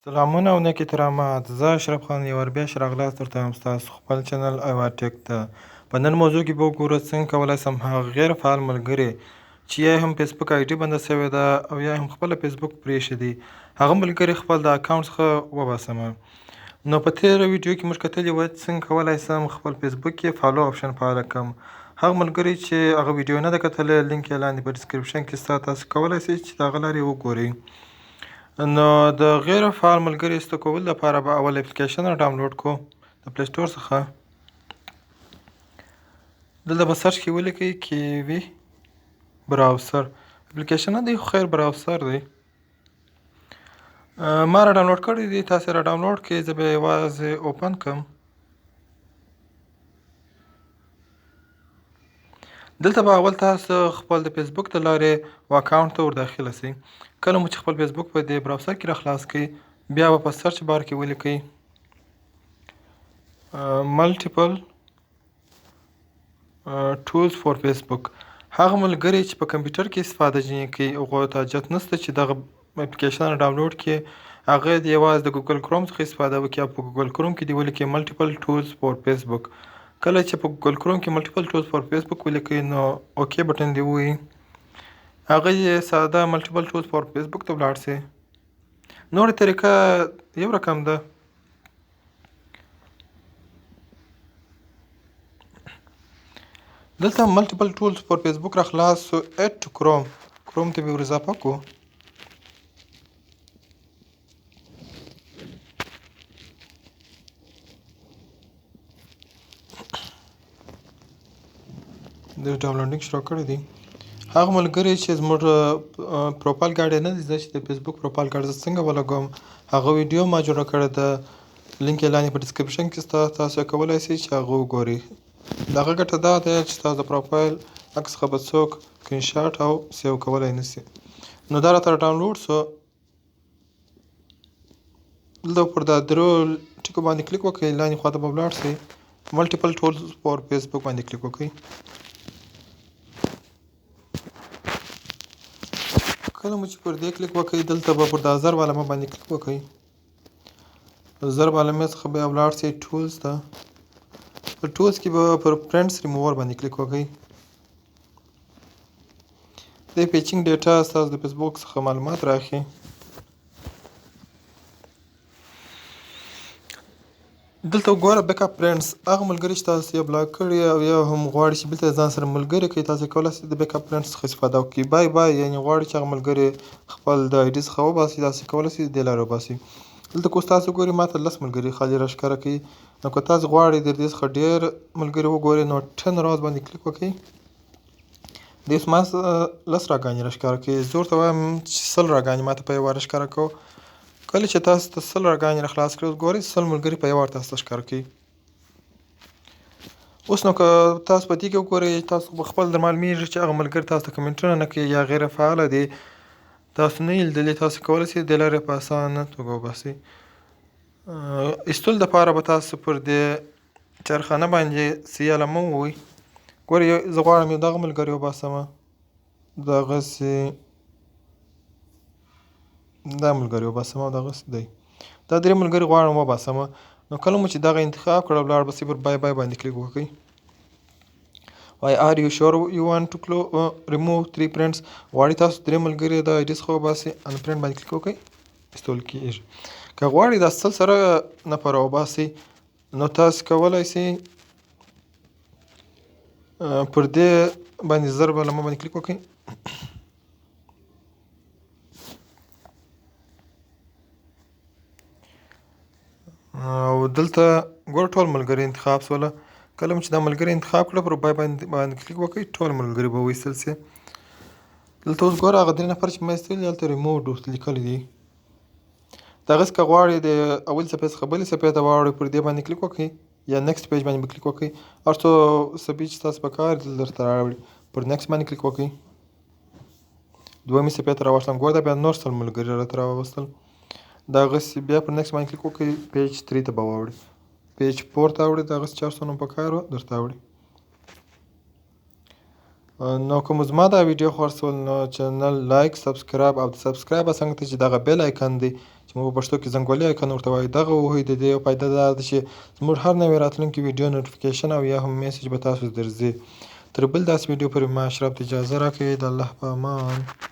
سلامونه او نیک احترامات. زه اشرف خان یو وار بیا ښه راغلاست درته وایم ستاسو خپل چینل ایوا ټیک ته. په نن موضوع کې به وګورو څنګه کولای شم هغه غیر فعال ملګري چې یا هم فیسبوک آی ډي بنده شوې ده او یا هم خپله فیسبوک پرېښی دی، هغه ملګري خپل د اکاونټ څخه وباسم. نو په تېره ویډیو کې موږ کتلي وه څنګه کولای شم خپل فیسبوک کې فالو آپشن فعاله کړم. هغه ملګري چې هغه ویډیو نه ده کتلې، لینک یې لاندې په ډسکرپشن کې شته، تاسو کولای شئ چې د هغه لارې وګورئ. نو د غیر فعال ملګري ایسته کولو لپاره به اول اپلیکیشن را ډاونلوډ کو د پلی سټور څخه. دلته په سرچ کې ولیکئ کیوي براوسر. اپلیکیشن نه دی خو خیر براوسر دی. ما را ډاونلوډ کړی دی، تاسو را ډاونلوډ کړئ، زه به یې یوازې اوپن کړم. دلته به اول تاسو خپل د فیسبوک د لارې و اکاونټ ته ور داخله شئ. کله مو چې خپل فیسبوک په دې براوسر کې را خلاص کړئ، بیا به په سرچ بار کې ولیکئ ملټیپل ټولز فور فیسبوک. هغه ملګري چې په کمپیوټر کې استفاده ځینې کوي، هغو ته حاجت نشته چې دغه اپلیکیشن ډاونلوډ کړي. هغه دې یوازې د ګوګل کروم څخه استفاده وکړي او په ګوګل کروم کې دې ولیکي ملټیپل ټولز فور فیسبوک. کله چې په ګوګل کروم کې ملټیپل ټولز فور فیسبوک ولیکئ، نو اوکی بټن دې ووهي، هغه یې ساده ملټیپل ټولز فور فیسبوک ته ولاړ شي. نوره طریقه یو رقم ده. دلته ملټیپل ټولز فور فیسبوک را خلاص سو، اډ ټو کروم، کروم ته به ور اضافه کو. د ډاونلوډینګ شروع کړی دی. هغه ملګري چې زموږ پروفایل ګاډی نه دی زده چې د فیسبوک پروفایل ګاډی زه څنګه ولګوم، هغه ویډیو ما جوړه کړې ده، لینک یې لاندې په ډسکرپشن کې شته، تاسو یې کولای شئ چې هغه وګورئ. د هغه ګټه دا ده چې ستاسو د پروفایل عکس څخه به څوک سکرین شاټ او سیو کولای نه شي. نو دا راته ډاونلوډ شو. دلته پر دا درو ټکو باندې کلیک وکړئ، لاندې خواته به ولاړ شئ، ملټیپل ټولز فور فیسبوک باندې کلیک وکړئ. کله مو چې پر دې کلیک وکړئ، دلته به پر دا ضرب علامه باندې کلیک وکړئ. ضرب علامې څخه بیا ولاړ شئ ټولز ته. په ټولز کې به پر فرندز ریموور باندې کلیک وکړئ. د پیچینګ ډیټا ستاسو د فیسبوک څخه معلومات راخي. دلته وګوره بیک اپ فرندز، هغه ملګري چې تاسو یې بلاک کړي او یا هم غواړي چې بېرته ځان سره ملګري کړي، تاسو کولای شئ د بیک اپ فرندز څخه استفاده وکړئ. بای بای، یعنې غواړي چې هغه ملګري خپل د آی ډي څخه وباسي، تاسو کولای شئ دې لارې وباسئ. دلته که اوس تاسو ګورئ ما ته لس ملګري خالي راښکاره کوي. نو که تاسو غواړئ د دې څخه ډېر ملګري وګورئ، نو ټن راز باندې کلیک وکړئ. دې اوس ما لس راګانې راښکاره کوي. زه ورته وایم چې 100 راګانې ما ته په یو وار راښکاره کوه. کله چې تاسو ته 100 راګانې راخلاص کړئ، اوس ګورئ 100 ملګري په یو وار تاسو ته ښکاره کوي. اوس نو که تاسو په دې کې وګورئ، تاسو به خپل در معلومېږي چې هغه ملګري تاسو ته کمنټونه نه کوي یا غیر فعاله دي، تاسو نه یې لیدلي، تاسو کولای شئ دې لارې په اسانه توګه وباسئ. ایستلو دپاره به تاسو پر دې چرخانه باندې صحیح علامه ووهئ. ګورئ زه غواړم یو دغه ملګری وباسم، دغسې دا ملګری وباسم او دغسې دی. دا درې ملګري غواړم وباسم. نو کله مو چې دغه انتخاب کړ، ولاړ به شئ پر بای بای باندې کلیک وکړئ. وای ار یو شور یو وانټ ټو ریموو 3 فرندز، غواړئ تاسو درې ملګري د آی ډي څخه وباسئ، ان فرند باندې کلیک وکړئ، ایستل کېږي. که غواړئ دا 100 سره نفره وباسئ، نو تاسو کولای شئ پر دې باندې ضرب علامه باندې کلیک وکړئ. او دلته ګوره ټول ملګري انتخاب سوله. کله مو چې دا ملګري انتخاب کړه، پر بای باندې کلیک وکړئ، ټول ملګري به وایستل شي. دلته اوس ګوره هغه درې نفر چې ما ایستلي، هلته ریموو ورته لیکلی دی. دغسې که غواړئ د اولې صفحې څخه بلې صفحې ته واوړئ، پر دې باندې کلیک وکړئ یا نیکسټ پیج باندې به کلیک وکړئ. هر څو صفحې چې ستاسو په کار دي درته راوړي، پر نیکسټ باندې کلیک وکړئ. دویمې صفحې ته راوستم، ګوره دا بیا نور 100 ملګري راته راوستل. دغسې بیا پر نیکسټ باندې کلیک وکړئ، پیج 3 ته به واوړي، پیج 4 ته اوړي، دغسې چې هر څونه په کار وو درته اوړي. نو که مو زما دا ویډیو خوښ شول، نو چینل لایک، سبسکرایب او د سبسکرایب څنګ ته چې دغه بیل آیکن دی چې زموږ په پښتو کې زنګولې آیکن ورته وایي، دغه ووهئ. د دې یو فایده دا ده چې زموږ هر نوی راتلونکي ویډیو نوټیفیکیشن او یا هم میسج به تاسو ته درځي. تر بل داسې ویډیو پورې ما اشرف ته اجازه راکړئ. د الله په امان.